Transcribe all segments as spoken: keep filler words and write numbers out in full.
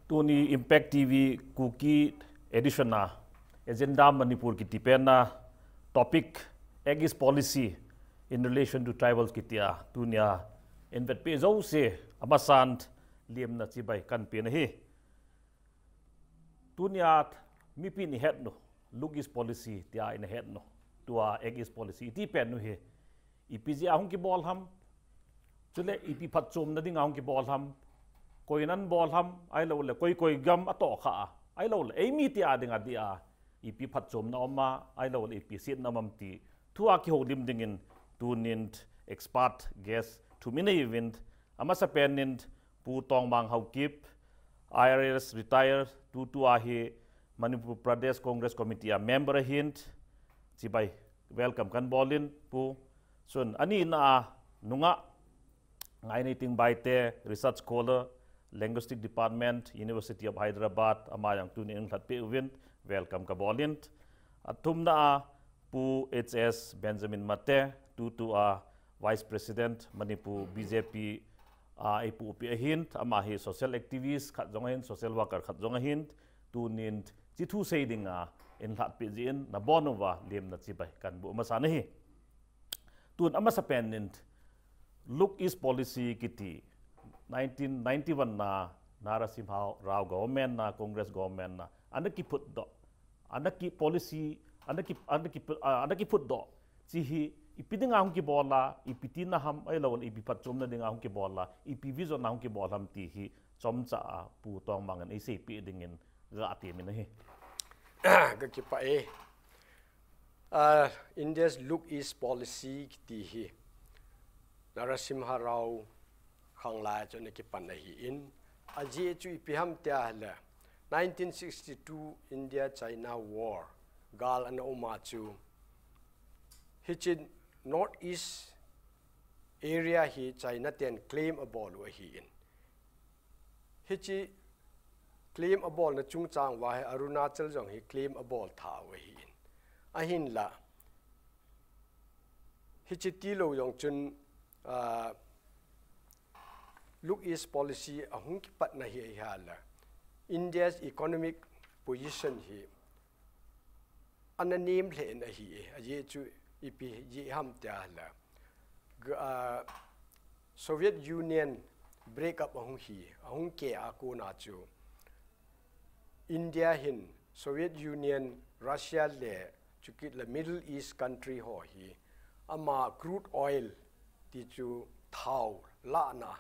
Tuni Impact T V Kuki edition a Agenda Manipur kiti pen a topic Act East Policy in relation to tribals kiti a tunia in vetpeh jouse amasan lemna chibai kahin pe ahi. Tunia mipi in ihet u Look East Policy tia ina het u, tua Act East Policy iti pen u hi ipi jeh a hung kibol ham, chule ipi phatchomna dinga hung kibol ham, koinan bol ham, ahilouleh koi koi gam atoh kha a, ahilouleh eimi tia dinga dia ipi phatchomna um a, ahilouleh ipi sietna um am ti thu a kihoulim dingin tunin expert guest thum inei uvin, amasapen in Pu Tongmang Haokip, I R S retire, tutua hi Manipur Pradesh Congress Committee a member ahin, chibai welcome kahin bolin, Pu. Chun anina a nungah Ngaineiting Baite, Research Scholar, Linguistic Department, University of Hyderabad, ama jong tunin eilhatpeh uvin, welcome kabolin. Athumna a Pu H S Benjamin Mate, tutua Vice President, Manipur B J P a eipuipi ahin, ama hi social activist khat jong ahin, social worker khat jong ahin, tunin hiche thu sei dinga eilhatpeh jeh in nabon uva lemna chibai kahin boh masa ahi. Tun amasapen in Look East Policy kiti nineteen ninety-one na Narasimha Rao government na, Congress government na ana kiphutdoh, ana ki policy, ana ki, ana ki, ah, ana kiphutdoh, hiche hi ipi dinga hung kibol a, ipi tina ham, ahilouleh ipi phatchomna dinga hung kibol a, ipi vision a hung kibol ham ti hi chomcha a Pu Tongmang in eiseipeh dingin katemin ahi. Kakipah e. Ah, India's Look East Policy kiti hi Narasimha Rao khanglai a chun ana kipan ahin, ajeh chu ipi ham tia ahile, nineteen sixty-two India China War gal ana um a chu, hiche North East area hi China ten claim abol u ahin, hiche claim abolna chungchang uva hi Arunachal jong hi claim abol tha u ahin. Ahinla, hiche tilou jong chun, ah, Look East Policy ahung kipatna hi ahile, India's economic position hi ana nem lheh in ahi e, ajeh chu ipi jeh ham tia ahile, g-, ah, Soviet Union break up ahung hi, ahung keh a kona chu India hin Soviet Union, Russia le chukit le Middle East country ho hi ama crude oil ti chu thao lahna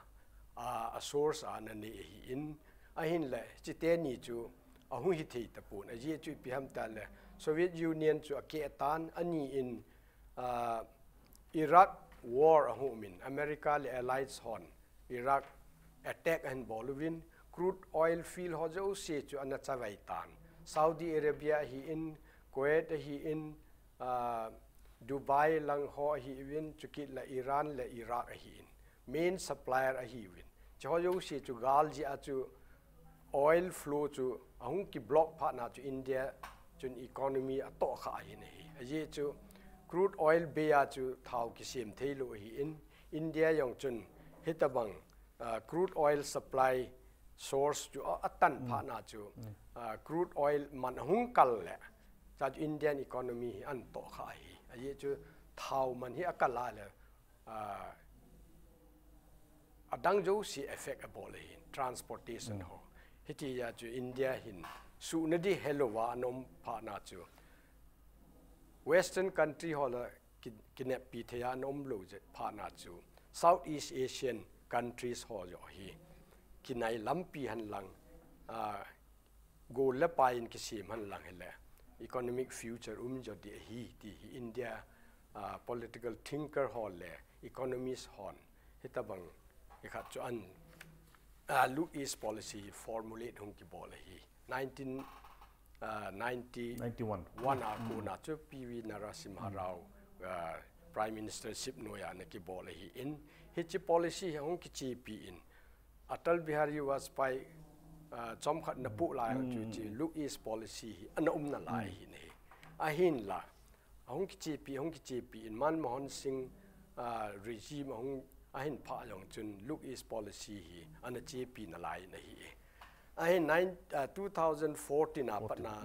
a, a source a ana nei ahin, ahinla hiche teni chu ahung hithei tapon, ajeh chu ipi ham tia ahile Soviet Union chu akeh tan, ani in, ah, Iraq War ahung um in, America le allies hon Iraq attack ahin bol uvin, crude oil field ho jouse chu ana chavai tan. Saudi Arabia ahin, Kuwait ahin, ah, Dubai lang ho ahiuvin, chukit le Iran le Iraq ahin, main supplier ahiuvin. Hiche ho jouse chu gal jeh a chu oil flow chu ahung ki block phat na chu India chun economy atoh kha ahin ahi. Ajeh chu crude oil bei a chu thao kisem theilou ahin, India jong chun hitabang, ah, crude oil supply source chu a, atan phat na chu, ah, crude oil man ahung kal le, cha chu Indian economy hi atoh kha ahi. Ajeh chu thao man hi akal a le, ah, adang jouse effect abol ahin, transportation ho. Hitia chu India hin suhna ding helouva ana um phat na chu, Western country ho la ki, kineppi thei a ana umlou jeh phat na chu, Southeast Asian countries ho joh hi kinai lampi henlang, ah, gol le pai in kisem henlang hile, economic future um jo ding ahi ti hi India, ah, political thinker ho le economist hon hitabang ikhat chu an, ah, Look East Policy formulate hung kibol ahi. Nineteen, ah, ninety, ninety-one. One a kona chu P V Narasimha Rao, ah, Prime Ministership noiya ana kibol ahin, hiche policy hi ahung kichepi in, Atal Bihari Vajpayee, ah, chomkhat ana poh lai chu hiche Look East Policy hi ana um nalai ahin ahi. Ahinla, ahung kichepi, ahung kichepi in Manmohan Singh, ah, regime ahung, ahin phah jong chun Look East Policy hi ana chepi nalai in ahi. Ahin nine, uh, two thousand fourteen a patna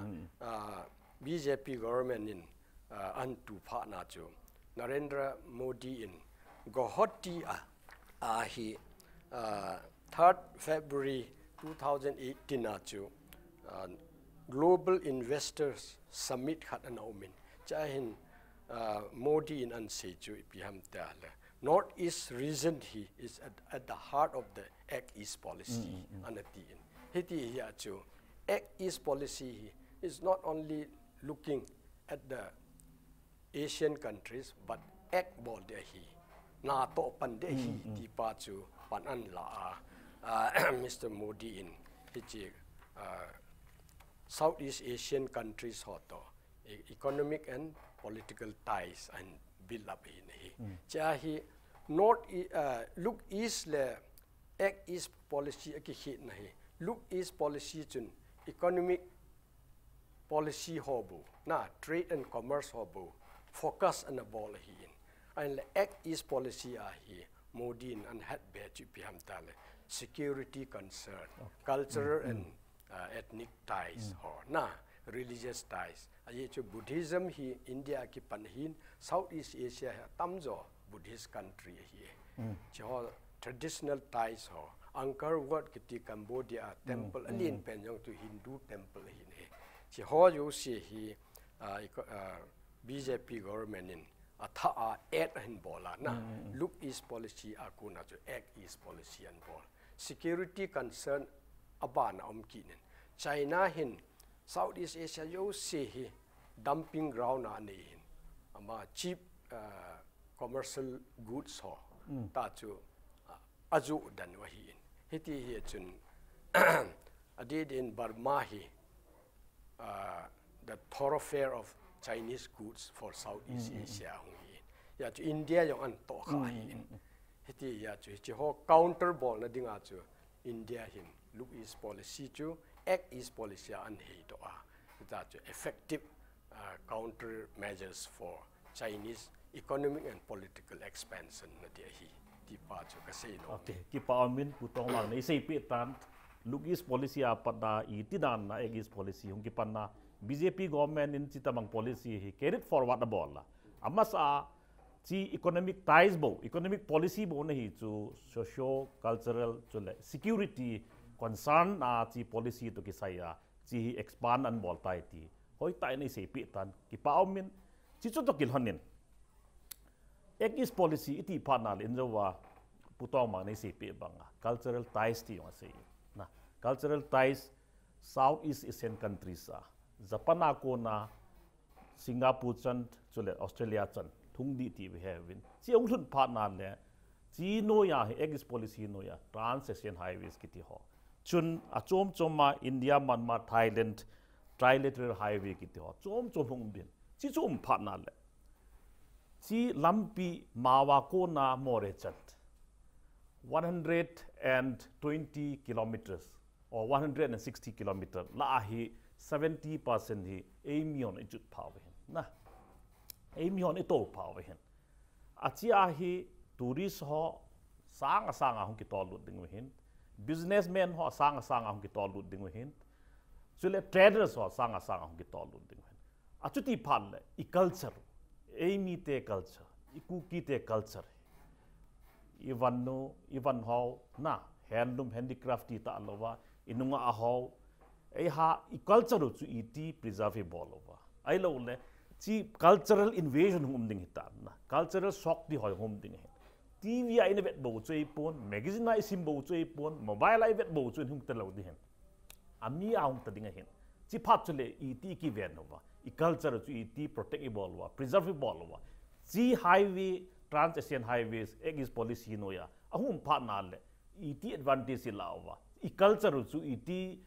uh, B J P government in uh, an tu phatna chu Narendra Modi in Guwahati a, a hi uh, third February two thousand eighteen a chu uh, Global Investors Summit khat ana umin. Chahin uh, Modi in an sei chu ipi ham ta le. Northeast region hi is at, at the heart of the Act East policy. Mm, mm, mm. Ana ti in. Hiti hi a chu Act East policy hi is not only looking at the Asian countries, but Act bol de hi. Na to pan de hi, mm, mm. Ti pa chu pan an la a. Uh, Mister Modi in hi chi uh, Southeast Asian countries ho to economic and political ties and build up hi nahi. Mm. Cha hi North uh, look east le Act East policy a kikhit nahi. Look east policy chun economic policy ho bu na trade and commerce ho bu focus ana bol hi in. Ahin le Act East policy a hi Modi in an hat be chu ipi ham ta le security concern, okay. Cultural mm, and mm. uh, ethnic ties mm. Ho na religious ties. Ahi chu Buddhism hi India a kipan hin Southeast Asia hi tamjo Buddhist country hi. Mm. Chi ho traditional ties ho Angkor Wat kiti Cambodia temple mm. Alin mm. Pen jong tu Hindu temple hi ne. Chi ho jouse hi uh, uh, B J P government in atha a act ahin bol a na mm. Look east policy a kona chu act east policy an bol. Security concern abana um kinin. China hin Southeast Asia jouse hi dumping ground a nei hin. Ama cheap uh, commercial goods ho mm. Ta chu uh, aju dan wa hi in. Hiti hi chun adidin Burma hi uh, the thoroughfare of Chinese goods for Southeast mm, Asia mm, mm. Hung hi. Ya chu India jong an to kha mm, hi in. Mm, mm. Hiti ya chu hichi ho counter bol na dinga chu India hin look east policy chu act east policy an hei to a. Ta chu effective uh, counter measures for Chinese economic and political expansion na ti ahi. Ti pa chu ka sei no. Okay, kipa umin Pu Tongmang nei sei pe tan look east policy a pat da i ti dan na act east policy hung kipan na B J P government in chi tamang policy hi carried forward a bol la. Amasa chi economic ties bo, economic policy bo na hi chu socio cultural chu le security concern a chi policy to kisai a chi hi expand an bol tai ti. Hoi tai nei sei pe tan kipa umin chi chu to kilhonin. Act east policy iti phat na le in jo wa Pu Tongmang nei sei pe banga cultural ties ti jong a sei na cultural ties Southeast Asian countries a Japan a kona Singapore chan chule Australia chan thung di ti ve he vin. Chi ong lhun phat na le chi noya hi act east policy noya trans Asian highways kiti ho. Chun a chom chom ma India, Myanmar, Thailand trilateral highway kiti ho. Chom chom hung bin. Chi chom phat na le. Chi lampi Mawa kona Moreh chan. One hundred and twenty kilometers or one hundred and sixty kilometer la hi seventy percent hi eimi hon i jut pha ve hin. Na. Eimi hon i to pha ve hin. A chi a hi tourist ho sang a sang a hung kitol lut ding ve hin. Businessman ho sang a sang a hung kitol lut ding ve hin. Chule traders ho sang a sang a hung kitol lut ding ve hin. A chuti phat le i culture, eimi te culture, i Kuki te culture. I van nu, i van ho, na, handloom, handicraft ti ta lo va, i nunga a ho, ei ha, i culture chu i ti preserve bol lo va. Ai lo le, chi cultural invasion hung um ding hi ta na, cultural shock ti hoi hung um ding hi. T V a i na vet bo chu ei pon, magazine a i sim bo chu ei pon, mobile a i vet bo chu hung ta lo ding hin. Ami a hung ta ding ahin. Chi phat chu le i ti ki ven ho va. I culture chu i ti protect i bol va, preserve i bol va. Chi highway, trans Asian highways, act east policy noya. A hung phat na le i ti advantage i la va. I culture chu i ti,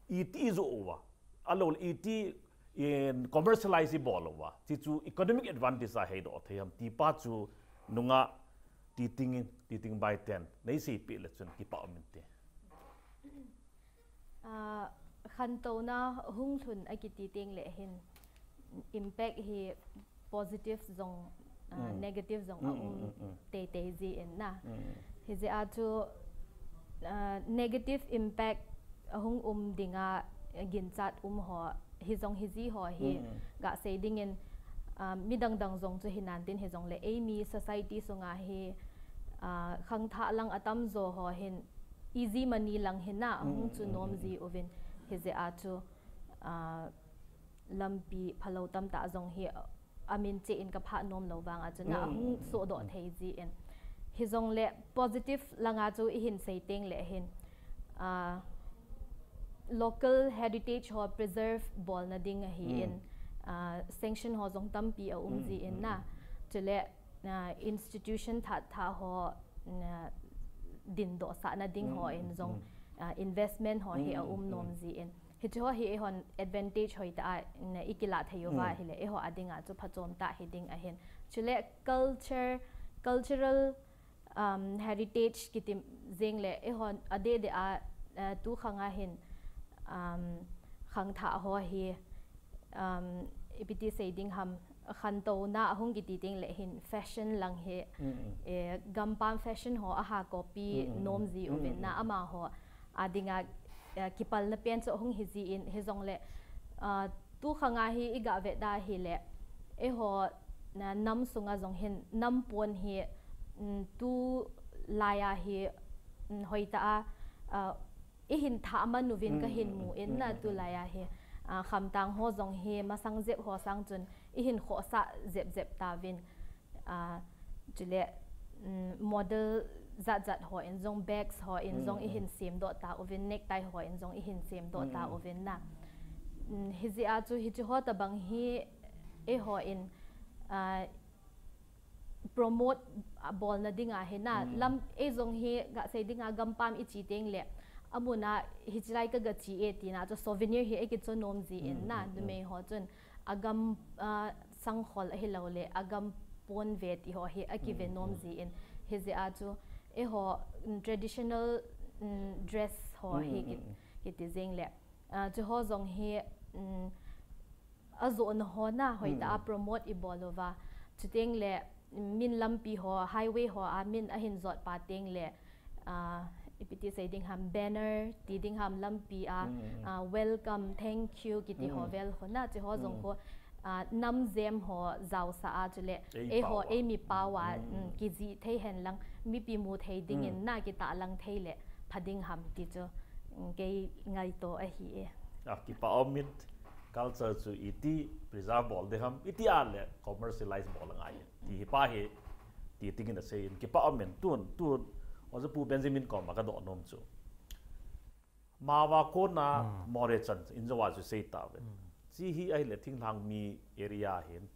i ti zo va. A lo le i ti in commercialize i bol va. Chi chu economic advantage a hei do thei ham ti pa chu nunga ti ting, ti ting bai ten. Nei sei pe le chun kipa umin te. Ah, khantouna hung lhun a kiti teng le hin impact hi positive zong, ah, mm. Negative zong mm, a um mm, mm, mm. Tei tei ji in na. Mm. Hi ji a chu, ah, negative impact, ahung um dinga ginchat um ho, hijong hiji ho hi, mm, gasei dingin, ah, midang dang jong chu hinantin hijongle, eimi society sunga hi, ah, khangthah lang atamjo ho hin, easy money lang hina, ahung chu nom ji uvin, hijeh a chu, ah, lampi phalou tamtah jong hi, amin cheh in kaphah nom lou vanga chu na, mm, ahung sohdoh thei jin. Hijongle positive langa chu ihin sei tengle hin, ah, local heritage ho preserve bolna ding ahin, ah, sanction ho jong tampi aum jin na. Chule, ah, institution thatthah ho, ah, dindoh sahna ding ho in jong, ah, investment ho hi aum nom jin. Hiche ho hi eihon advantage hoitah a, na, ikilah thei uva ahile, eiho adinga chu phachom tah hiding ahin. Chule culture, cultural, um, heritage kiti jengle, eihon adeh deh a, eh, tukhang a hin, um, khangthah ho hi, um, ipi ti sei ding ham, khantouna ahung kiti tengle hin fashion lang hi, eh, gampam fashion ho aha copy nom ji uvin na, amaho adinga, eh, kipalna pen chu ahung hi jin, hijongle, ah, tukhang a hi iga vet da hile, eiho, na, nam sunga jong hin nam pon hi, mm, tulai a hi, mm, hoitah a, ah, ihin thah man uvin kahin mu in na, tulai a hi, ah, khamtang ho jong hi masang jep ho sang chun ihin khohsah jep jep tauvin, ah, chule, mm, model jat jat ho in jong, bags ho in jong ihin semdoh tauvin, necktie ho in jong ihin semdoh tauvin na. Mm, hijeh a chu hiche ho tabang hi eiho in, ah, promote, ah, bolna dinga hina, lam, eijong hi gasei dinga gampam iche tengle, amun a hichelai kagache e tina chu souvenir hi eikicho nom jin na, numei ho chun agam, ah, sangkhol ahiloule agam pon ve ti ho hi akive nom jin, hijeh a chu eiho, mm, traditional, mm, dress ho hi ki-, kiti jengle, ah, chuho jong hi, mm, ajohna ho na hoitah a promote ibol uva. Chutengle, min lampi ho, highway ho a min ahin jot pa tengle, ah, ipi ti sei ding ham, banner ti ding ham, lampi a, ah, welcome, thank you kiti ho vel ho na, chuho jong ho, ah, nam jem ho jaosah a chule, eiho, eimi pao a, mm, kijih thei hen lang, mipi mu thei dingin na kitahlang theile pha ding ham ti chu, mm, kei ngaito ahi e. Ah, kipa umin, culture chu iti preserve bol ding ham, iti a le commercialize bol angai ti hi pa hi, ti tingin asei in, kipa umin, tun, tun, Oja Pu Benjamin koma kadoh nom chu, Mawa kona Moreh chan in jouva chu sei tauve. Chi hi ahile thinglhang mi area ahin.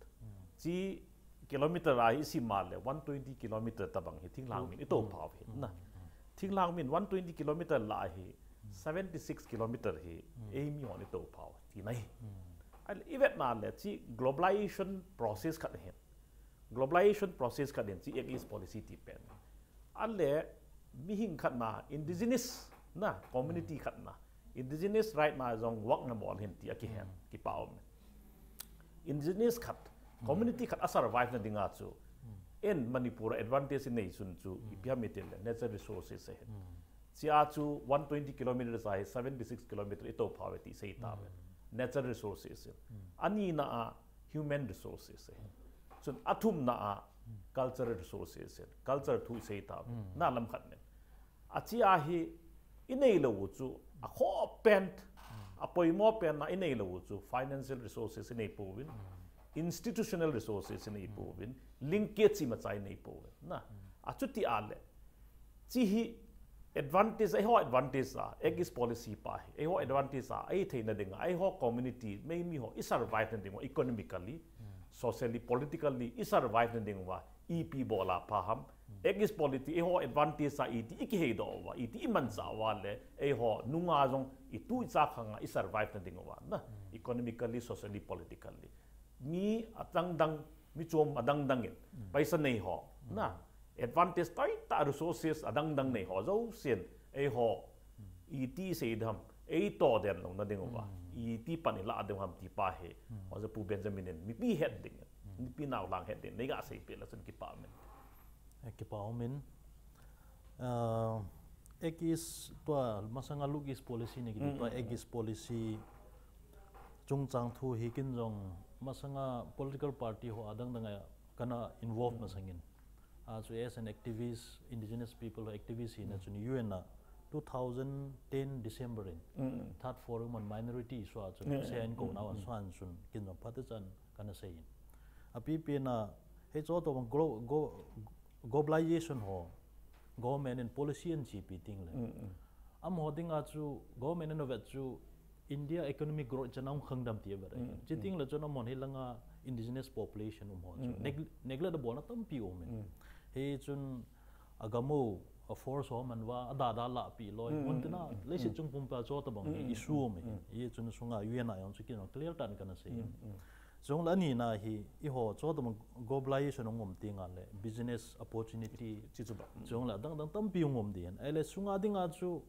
Chi kilometer a hi isim a le one twenty kilometer tabang hi thinglhang min itoh phau ahin na. Thinglhang min one twenty kilometer lah a hi seventy six kilometer hi eimi hon itoh phau tina ahi. Ahile ivet na le chi globalization process khat ahin. Globalization process khat in chi Act East policy ti pen. Ahile mihing khat na, indigenous na, community khat na, indigenous right na jong work na bol ahin ti akihen, kipa umin. Indigenous khat, community khat a survive na dinga chu, in Manipur a advantage inei chun chu, ipi ham itile, natural resources ahin. Chia chu one twenty kilometers a hi seventy six kilometer itoh phau ve ti sei tauve. Natural resources ahin. Ani na a human resources ahin. Chun athum na a cultural resources ahin. Culture thu isei tauve. Na lam khat nen. Achia hi inei lou u chu akhoh pen, apoimo pen na inei lou u chu financial resources inei pouvin, institutional resources inei pouvin, linkage imacha inei pouvin. Na, achuti a le, chi hi advantage, eiho advantage a, Act East policy pa hi, eiho advantage a, ei theina dinga, eiho community, meimi ho, i survive na dinga, economically, socially, politically, i survive na dinga, ipi bol a pha ham, Act East policy, eiho advantage a iti ikiheidoh uva, iti imanchah uva le, eiho nunga jong itu icha khanga i survive na dinga na, economically, socially, politically. Mi adangdang, mi chom adangdang in, paisa nei ho, na, advantage toitah resources adangdang nei ho jousen, eiho, iti sei ding ham, eitoh den louna dinga, iti pan ilah ding ham ti pa hi, Oja Pu Benjamin in, mipi het ding, mipi naolhang het ding, neiga seipeh le chun kipa umin. Eh, kipa umin. Ah, Act East tua masanga Look East Policy ni kiti tua Act East Policy chungchang thu hi kin jong masanga political party ho adang dang a kana involve masangin. A chu as an activist, indigenous people activist hi na chun U N a two thousand ten December in Third Forum on Minority issue a chun se an ko na wan suan chun kin jong phat chan kana sei in. A pi pi na hei cho to glo-, go-, globalization ho government in policy an chi pi ting le. Am ho ding a chu government in a vet chu India economic growth chan ang khang dam ti a vet. Chi ting le chun am hon hi langa indigenous population um ho chu neg-, neglect a bol na tampi um in. Hei chun a gamo a force ho man va a da da la pi loi. Mun tina leiset chung pumpa cho ta bang hi issue um in. Hei chun sunga U N a jong chu kin jong clear tan kana sei. Chong la ni na hi i ho cho ta bang globalization ong um ti nga le business opportunity chi chu ba. Chong la dang dang tampi ong um din. Ai le sunga ding a chu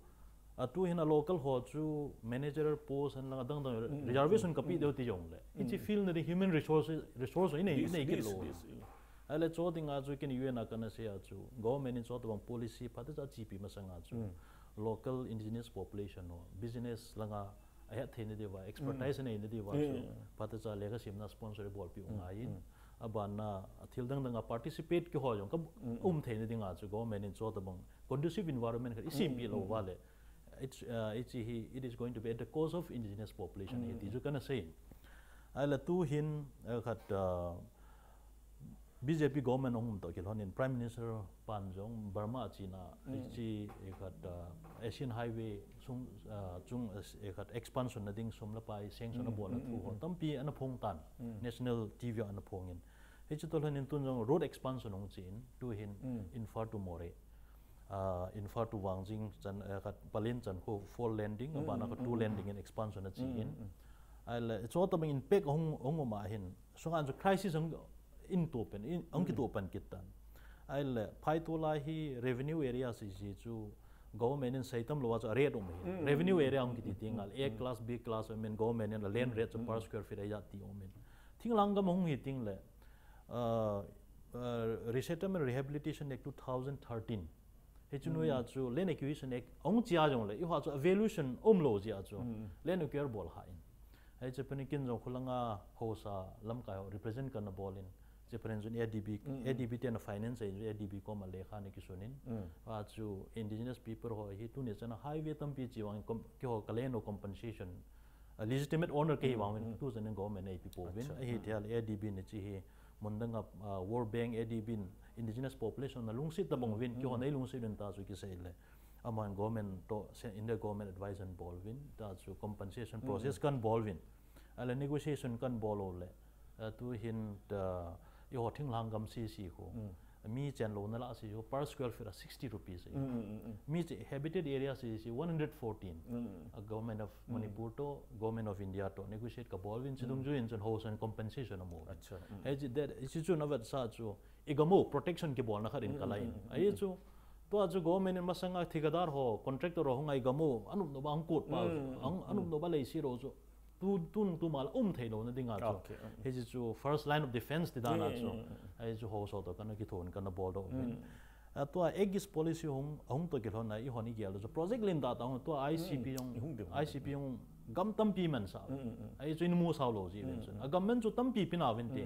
a tu hin a local ho chu manager post an lang dang dang reservation ka pi deu ti jong le. I chi field na di human resource, resource i nei, i nei kit lo. Ai le cho ding a chu kin U N a kana sei a chu government in cho ta bang policy phat cha chi pi masanga chu local indigenous population ho business langa a het theina diuva, expertise neina diuva chu phat cha lekha simna sponsor bol pi u ngai in. A ban na a thil dang dang a participate ki ho jong ka um theina ding a chu government in cho ta bang conducive environment khat i sim pi lo va le. It's, uh, it's, he, it is going to be at the cost of indigenous population hi ti chu kana sei. Ai la tu hin, uh, khat, uh, B J P government ong um to kilhon in Prime Minister pan jong Burma a china, chi, eh, khat, uh, Asian Highway sung, uh, chung, eh, khat expansion na ding sum la pai sanction a bol na thu ho tampi ana phong tan. National T V ana phong in. Hei chu to lhon in tun jong road expansion ong chi in, tu hin Imphal to Moreh. Uh, Imphal to Wangjing chan, uh, khat Palen chan ko four lane ding, a ban a ko two lane ding in expansion a chi in. Ai le, cho ta bang impact hong, hong um a hin. Sunga chu crisis hong in to pen, in, hong ki to pen kit tan. Ai le, phai to lai hi revenue area si si chu government in sei tam lo a chu a rate um hin. Revenue area hong ki ti ting al, A class, B class, I mean government in a land rate chu per square feet a ya ti um hin. Thinglang gam hong hi ting le, uh, uh, Resettlement Rehabilitation Act two thousand thirteen. Hei chu noi a chu Land Acquisition Act ong chi a jong le, i ho chu evaluation um lo chi a chu. Land acquire bol ha in. Hei chu panikin jong khulanga hosa lamkai ho represent kana bol in. Che panikin jong A D B, A D B te na finance in, A D B koma lekha ni kisun in. A chu indigenous people ho hi tuni chana highway tampi chi vang kom-, ki ho kaleno compensation. A legitimate owner kei vang vin tu chanin government ei pi po vin. Ahi thial A D B ni chi hi mun dang a, ah, World Bank A D B in indigenous population na lungsit ta bang vin, ki ho nei lungsit vin ta chu ki sei le. Aman government to, se-, India government advice an bol vin, ta chu compensation process kan bol vin. Ale negotiation kan bol o le. Ah, tu hin ta, i ho thinglhang gam si si khu. Mi chen lo na la si khu per square feet a sixty rupees. Mi che habited area si si one hundred fourteen. A Government of Manipur to, Government of India to negotiate ka bol vin, chidung juin chun ho san compensation amu. Acha. Hei chi that, chi chu na vet sa chu, i gamo protection ki bol na khat in ka lai. Ai chu, tua chu government in masanga thikadar ho, contractor ho ngai gamo, anup no ba ang kot pa, ang, anup no ba lei si ro chu. Tu, tun, tu mal um thei lo na ding a chu. Okay. Hei chu first line of defense ti dan a chu. Ai chu ho so to kana ki thon kana bol do. A tua Act East policy hong, hong to ki lhon na i hon i gel chu project len da ta hong tua I C P hong, I C P hong gam tampi man sa. Ai chu in mu sao lo ji ven chun. A gam man chu tampi pina vin te.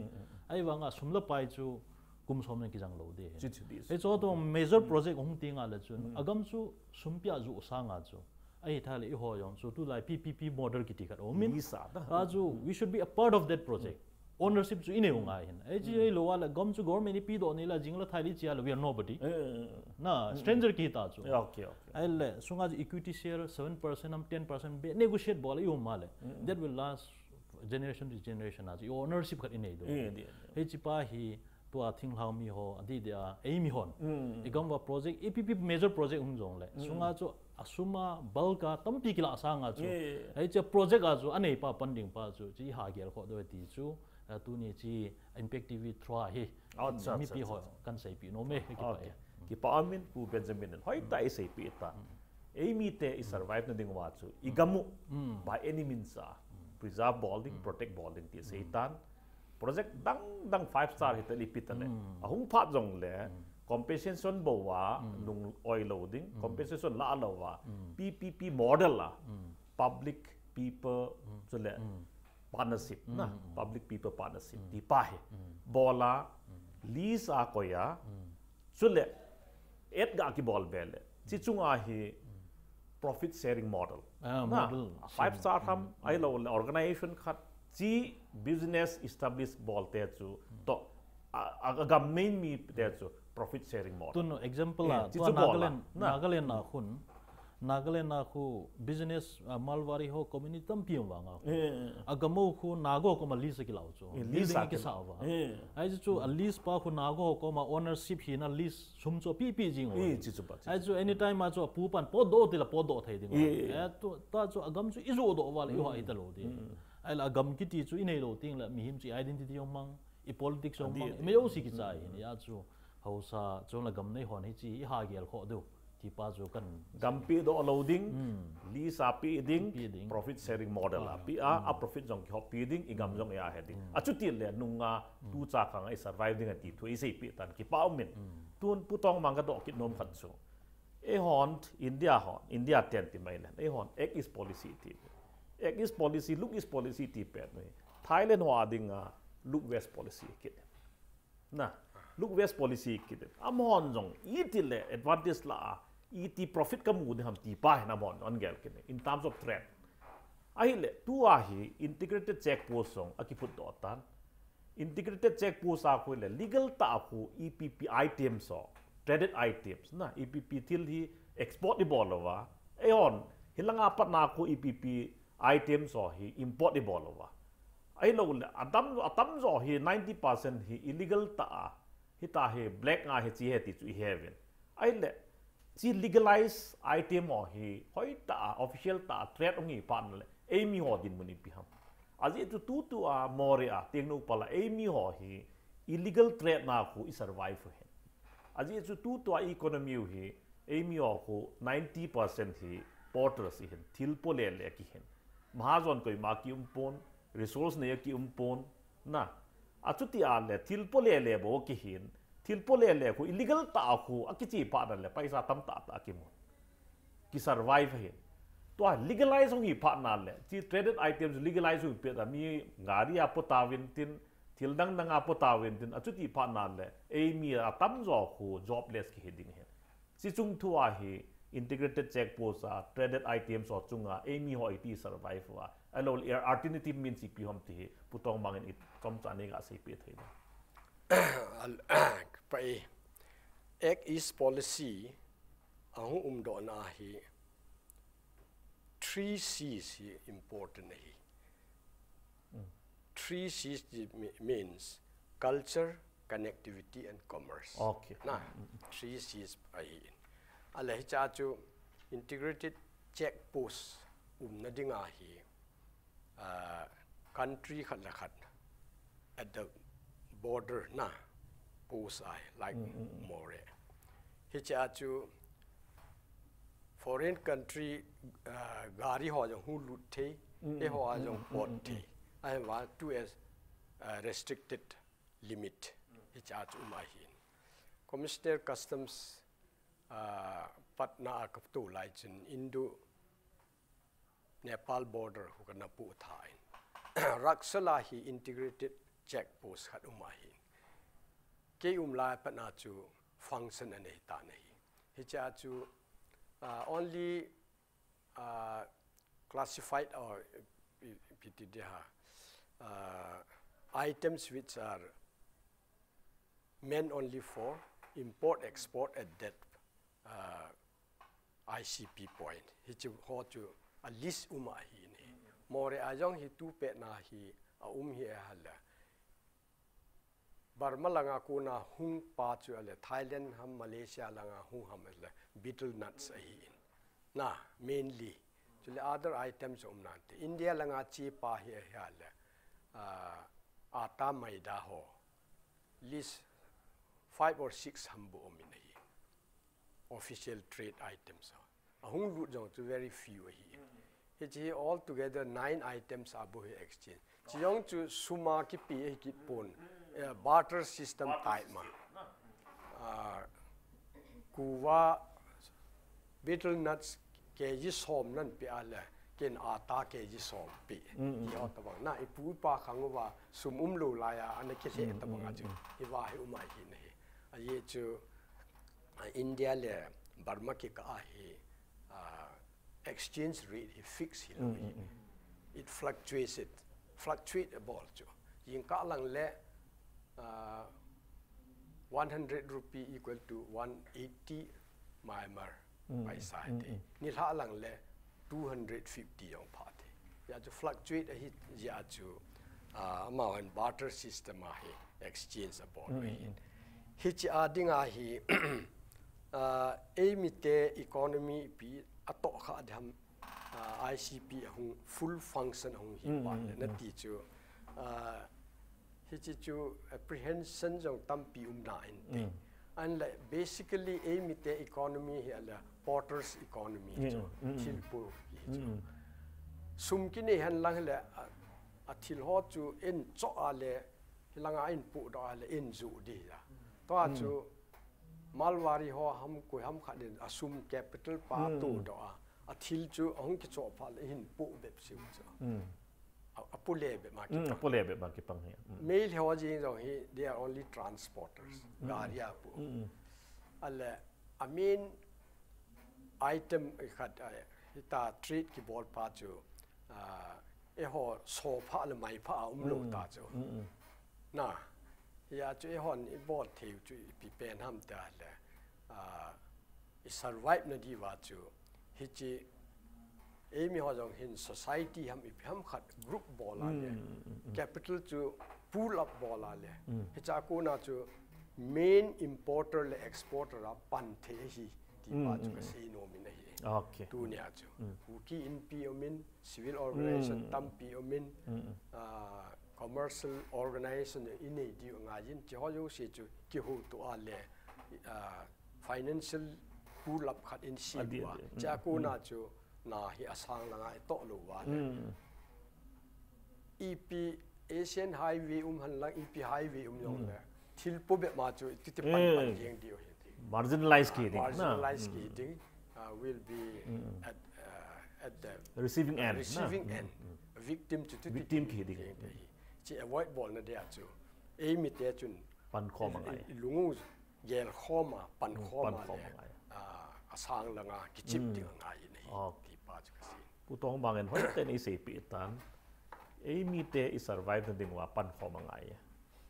Ai vang a sum la pai chu kum som nen ki jang lo de. Chi, chi, chi. Hei chu to major project hong ti nga le chun. A gam chu sum pia ju sa nga chu. Ahi tha le i ho jong chu tu lai P P P model ki ti khat o min. Ni sa ta. A chu we should be a part of that project. Ownership chu i nei u ngai hin. Ai chi ai lo wa le gam chu government i pi do nei la jing la thai li chi a le we are nobody. Na, stranger ki ta chu. Yeah, okay, okay. Ai le, sunga chu equity share seven percent am ten percent be negotiate bol i um ma le. That will last generation to generation a chu ownership khat i nei do. Hei chi pa hi tua thinglhang mi ho, a di dia, ei mi hon. I gam va project, A P P major project hung jong le. Sunga chu, a suma, bulk a, tampi ki la sa nga chu. Hei chi project a chu, a nei pa, pan ding pa chu, chi ha gel kho do ti chu, a tu ni chi, Impact T V through a hi. Acha, mi acha, pi acha, ho, acha. Kan sei pi no me, ki pa. Okay. Ki pa amin, Pu Benjamin, hoi ta i sei pi ta. Ei mi te i survive na ding wa chu, i gam u, by any means a, preserve bol ding, protect bol ding ti sei tan. Project dang dang five star hi ta li pi ta le. A hung phat jong le, Compensation bou a nung oi lou ding, compensation la lou a, P P P model a, public people chule partnership na, public people partnership ti pa hi. Bol a, lease a koi a, chule, et ga kibol be le. Chi chunga hi profit sharing model. Ah, na, model. Five star ham, ahilou le organization khat, chi business establish bol te chu, to, a, a, a gam main mi te chu, profit sharing model. Tun example Eh, a, chi tua chu bol a, Nagaland, na. Nagaland a khun, Nagaland a khu business, ah, Marwari ho community tampi um vang a. Eh, eh, eh. A gam u khu Nago koma lease a kilau chu. Eh, lease Building a kisa kila. Uva. Eh. Ai chu a lease pa khu Nago koma ownership hina lease sum chu pipi jing uva. Eh, chi chu pa, chi Ai chu. Chu anytime a chu a pu pan potdoh tila potdoh thei ding uva. Eh. Eh, tu, ta chu a gam chu i joh doh uva le i ho hita lou ding. Mm. Ai la a gam kiti chu i nei lou ding le mihem chu i identity jong mang, i politics jong Adi, mang, adi. i mei o si kichai hin. Ya chu Haosa, chun la gam nei hon hi chi i ha gel kho deu. Ti pa chu kan Gam pe doh lou ding, Hmm. lease a pe ding, Pe ding. profit sharing model a Ah, pe a, hmm. a profit jong kihop pe ding, i gam jong i a he ding. Hmm. A chuti le nung a Hmm. tu cha khang a i survive ding a ti thu i sei pe tan kipa um in. Hmm. Tun Pu Tongmang ka doh kit nom khat chu. Eihon India hon, India ten ti mai le. Eihon Act East policy ti. Act East policy, look East policy ti pen. Thailand ho a ding a look West policy kit. Na, look West policy kit. Amahon jong, iti le advantage la a, iti profit ka mu ding ham ti pa hin amahon jong an gel kit in terms of trade. Ahile, tua hi integrated check post jong a kiphut doh tan. Integrated check post a khu le legal tah a khu E P P items ho, traded items na, E P P thil hi export i bol lou va. Eihon, hilanga patna khu E P P items ho hi import i bol lou va. Ahilou le, atam, atam jo hi ninety percent hi illegal tah a, hita hi black nga hi chi he ti chu i he uvin. Ahile, chi legalize item ho hi hoi tah a, official tah a, trade hung hi phat na le, eimi ho dinmun ipi ham. Ajeh chu tutu a, Moreh a, Tengnoupal a, eimi ho hi illegal trade na khu i survive u hin. Ajeh chu tutu a economy u hi, eimi ho khu ninety percent hi porters i hin, thil po le le ki hin. Mahajon koima ki um pon, resource nei a ki um pon, na. A chuti a le, thil po le le bou ki hin, thil po le le khu illegal tah a khu a kichi phat na le, paisa tam tah tah a ki mu. Ki survive hin. Tua legalize hung hi phat na le, chi traded items legalize hung pet a mi gari a po ta uvin tin, thil dang dang a po ta uvin tin, a chuti phat na le, eimi atam jo khu jobless ki hi ding hin. Chi chung thu a hi integrated check post a traded items ho chunga eimi ho iti survive u a. Ahilou le alternative means ipi ham ti hi Pu Tongmang in i chomcha nei ga sei pe thei ding. Al-, pa e, Act East policy a hung um doh na hi three C's hi important ahi. Mm. Three C's hi me-, means culture, connectivity and commerce. Okay. Na, Mm, mm, mm. three C's ahi. Ahile hiche a chu integrated check post umna ding ahi, ah, country khat le khat at the border na post ahi, like Mm, mm, mm. Moreh. Hiche a chu foreign country, ah, gari ho jong hung lut thei, Mm, eiho a mm, jong mm, pot mm, thei. mm. Ahivang chu as, ah, restricted limit. Hiche a chu um ahin. Commissioner Customs, ah, Patna a ka tou lai chun Indo Nepal border khu kana pu tha in. Raksol a hi integrated check post khat um ahin. Kei um lai pat na chu function anei tan ahi. Hiche a chu, ah, only, ah, classified or, eh, P T D ha, ah, items which are meant only for import export at that, uh, I C P point. Hiche ho chu a list um ahin. Moreh a jong hi tu pet na hi a um hi ahile. Burma langa kona hung pa chu ahile, Thailand ham Malaysia langa hung ham ahile, betel nuts ahin. Na, mainly. Chule other items um nante. India langa che pa hi ahile, ah, atta maida ho. List five or six ham bou um in ahi. Official trade items ho. Ahung lut jong chu very few ahi. Hiche hi altogether nine items a bou hi exchange. Chi jong chu sum a kipe ahi kit pon, eh, barter system type ma. ah, kuva betel nuts kg som nan pe a le, ken atta kg som pe. Mm, mm, ti ho mm. Tabang na, ipu ipa khang uva sum umlou laiya, ana kile mm, tabang mm, a chu. Mm. Hiva hi um ahi na hi. Ahi chu, ah, India le Burma kikah a hi, ah, exchange rate hi fix hilou mm, hi. Mm, mm. It fluctuates, it fluctuate a bol chu. Jingkah lang le, ah, one hundred rupee equal to one eighty Myanmar mm, paisa mm, te. Mm. Nilhah lang le two hundred fifty jong pha te. Hia chu fluctuate ahi jia chu, ah, amahon barter system a hi exchange a bol mm, hi. Mm. Hichi a dinga hi, ah, eimite economy pi atoh kha diham, ah, I C P ahung full function ahung hi mm, pan mm, le na mm. Ti chu, ah, Hichi chu apprehension jong tampi um na in te. Mm. An le basically eimite economy hi a le porter's economy mm, chu mm, mm. Thil po hi chu. Mm. Sum kinei hen lang le a, a thil ho chu in cho a le hilanga in po do a le in ju di ya. To a mm. Chu Malwari ho ham koi ham khat in a sum capital pa mm. To do a. A thil chu ahung kicho pha le hin po bep siu chu. Mm. A, a pule be ma mm, kipang. Pule be ma kipang hi. Mm. Mei lhe ho jing jong hi, they are only transporters. Mm. Gari a pu. Mm. Ale, a main item khat a, hita trade kibol pa chu, ah, eiho so pha le mai pha a um lou mm. Ta chu. Mm. Na, hia chu eihon ibol thei u chu ipi pen ham ta le, ah, i survive na diuva chu, hichi, eimi ho jong hin society ham ipi ham khat group bol a le, mm, mm, mm. Capital chu pool up bol a le, mm. Hicha kona chu main importer le exporter a pan thei hi, ti mm, pa chu mm, ka mm. Sei nom in ahi. Okay. Tunia chu. Mm. Kuki Inpi um in, civil organization mm. Tampi um in, mm. Ah, commercial organization inei diu ngai in, chi ho jouse chu kihou to a le, ah, financial pool up khat in si adi, adi. Cha mm, kona mm. Chu na hi asang langa ito lou va le. Mm. Ipi Asian Highway um han lang, ipi highway um jong mm. Le. Thil po be ma chu, ti ti pan pan mm. Jeng diu hi. Marginalize ki ding, na? Marginalize mm. Ki ding, uh, will be mm. At, uh, at the receiving end, receiving na? End. Mm. Victim chu, victim ki ding. Chi avoid bol na dia chu. Eimite chun pan khom a ngai. Lungu gel khom a, pan khom a le, ah, asang langa kichip mm. Ding ngai in ahi. Okay. Ti pa chu ka sei. Pu Tong Bang in hoi ten i sei pi tan. Eimite i survive na ding uva pan khom a ngai.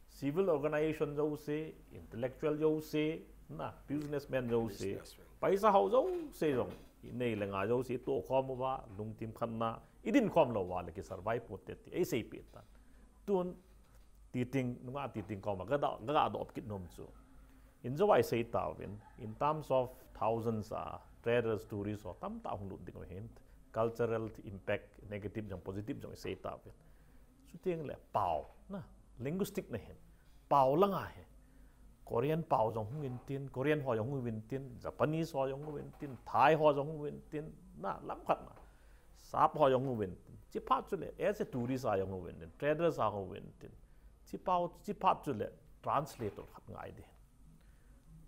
Civil organization jouse, intellectual jouse, na, businessman jouse. Businessman. Paisa ho jouse jong. I nei le ngai jouse, i to khom uva, lungthim khat na, i din khom lou uva le ki survive pon te ti. Ei sei pi tan. Tun, Titing, nunga Titing koma, ga da, ga da op kit nom chu. In jo ai sei tauvin, in terms of thousands a traders, tourists ho, tamtah hung lut ding u hin, cultural impact, negative jong, positive jong i sei tauvin. Chuteng le, pao, na, linguistic na hin, pao langa hi. Korean pao jong hung in tin, Korean ho jong hung in tin, Japanese ho jong hung in tin, Thai ho jong hung in tin, na, lam khat na. Sap ho jong hung in tin. Chi phat chu le, as a tourist a jong hung in tin, traders a hung in tin. Chi pao, chi phat chu le, translator khat ngai di.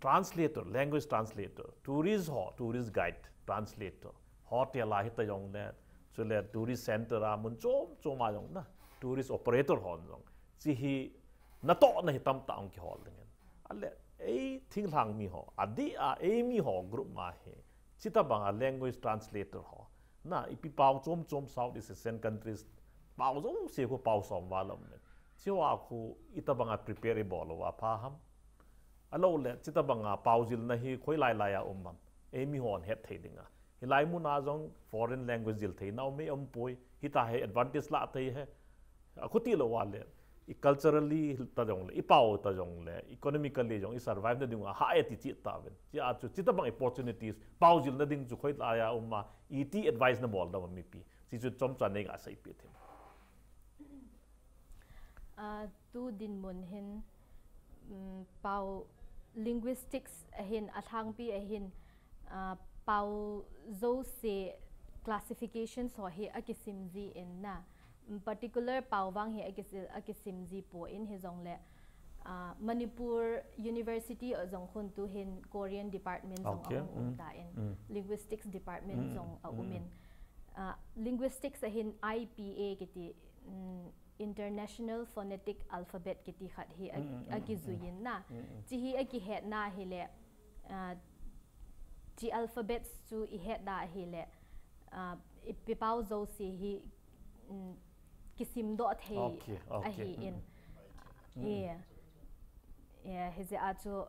Translator, language translator, tourist ho, tourist guide, translator, hotel a hita jong le, chule tourist center a mun chom chom a jong na, tourist operator hon jong. Chi hi natoh na hi tamtah hung kihol ding in. Ale, ei thinglhang mi ho, adeh a eimi ho group ma hi, chita banga language translator ho. Na, ipi pao chom chom South East Asian countries, pao jouse khu pao som val um in. Chi ho a khu ita banga prepare i bol uva pha ham. Alou le, chita banga pao jilna hi khoi lai lai a um ham. Eimi hon het thei dinga. Hilai mun a jong foreign language jil theina um e um poi. Hita hi advantage la thei he. A khuti lou uva le. I culturally ta jong le, i pao ta jong le, economically jong, i survive na ding uva, ha e ti chi tauvin. Chi a chu, chita bang opportunities, pao jilna ding chu khoi lai a um a, iti advice na bol da mipi. Chi chu chomcha nei ga sei pi thim. Ah, tu dinmun hin, mm, pao linguistics ahin, alhangpi ahin, ah, pao jouse classifications ho hi akisim ji in na, mm, particular pao vang hi akisi-, akisim ji poi in hijong le, Manipur University a jong khun tuhin Korean department jong a hung um ta in, linguistics department jong a um in, linguistics a hin I P A kiti, International Phonetic Alphabet kiti khat hi a kijui in na. Chi hi a kihetna hi le, chi alphabets chu i het da hi le, i pipau jouse hi kisimdoh thei ahi in. Hijeh a chu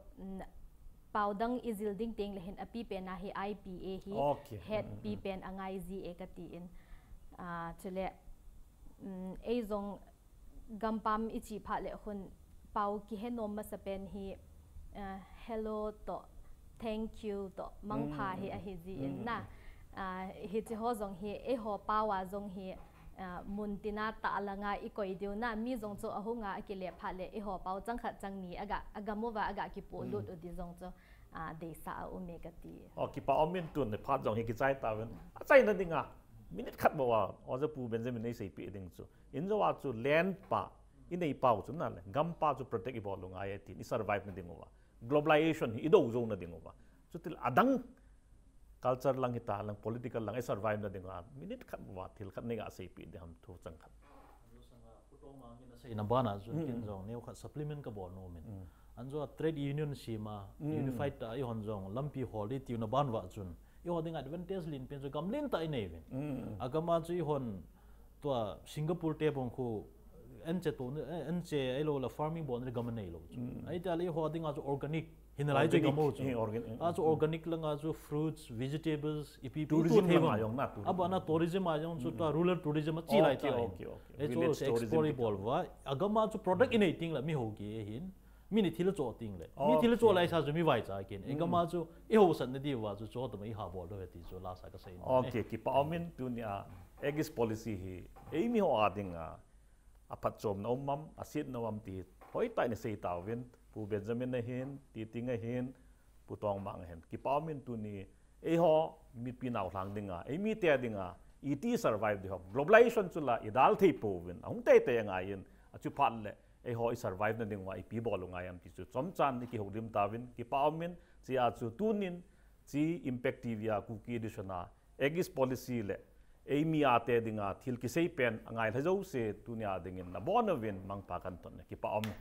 pau dang i jil ding teng le hin a pipen a hi I P A hi het pipen a ngai ji e ka ti in. Chule ei jong gampam i chi phat le khun pau kihe nom masa pen hi hello toh, thank you toh, mangpha hi ahi ji in na. Hichi ho jong hi eiho pau a jong hi mun tina tah langa i koi diu na, mi jong chu a hunga a kile phat le eiho pau chang khat chang ni a gam uva a ga kipolut u ti jong chu deisah a um e ka ti. Kipa um in tun phat jong hi kichai tauvin. A chaina dinga minute khat bou a Oja Pu Benjamin ei seipeh ding chu, in jo a chu land pa i nei pau chu na le, gam pa chu protect i bol u ngai e tin, i survive na ding uva, globalization hi i do jou na ding uva, chutil adang culture lang hita lang, political lang i survive na ding uva minute khat bou a thil khat nei ga seipeh ding ham thu chang khat. Seina bana chun kin jong neo khat supplement ka bol nom in. An jo trade union sima unified ta i hon jong lampi hol di tiu na ban uva chun eiho ding advantage len pen chu gam len tah i nei uvin. A gam a chu i hon tua Singapore te bang khu anche to, anche ahilou le farming bol le gam a nei lou chu. Ahi tia le eiho ding a chu organic hi nalai chu gam u chu. A chu organic lang a chu fruits, vegetables, ipi pi tu thei bang. Abana tourism a jong chu tua rural tourism a chi lai ta. Chu export i bol uva a gam a chu product i nei teng le mi hou ki hin. Mi ni thil choh teng le, mi thil choh lai sa chu mi vaicha kin. Ei gam a chu i hausatna diuva chu choh tuma i ha bol doh e ti chu lasa ka sei. Okay, kipa um in tunia Act East policy hi eimi ho a dinga a phatchomna um am, a setna um am ti hoitah in i sei tauvin, Pu Benjamin ahin, Titing ahin, Pu Tongmang ahin. Kipa um in tuni eiho mipi naolhang dinga, eimite dinga iti survive ding ham. Globalization chu la i dal thei pouvin, ahung teitei angai in, achu phat le eiho i survive na ding uva ipi bol u ngai am ti chu chomchan i kihoulim tauvin, kipa um in, chia chu tunin, chi Impact T V a Kuki Edition a Act East policy le eimi a te dinga thil kisei pen angai lha jouse tunia dingin nabon uvin mangpha kan ton e, kipa um in.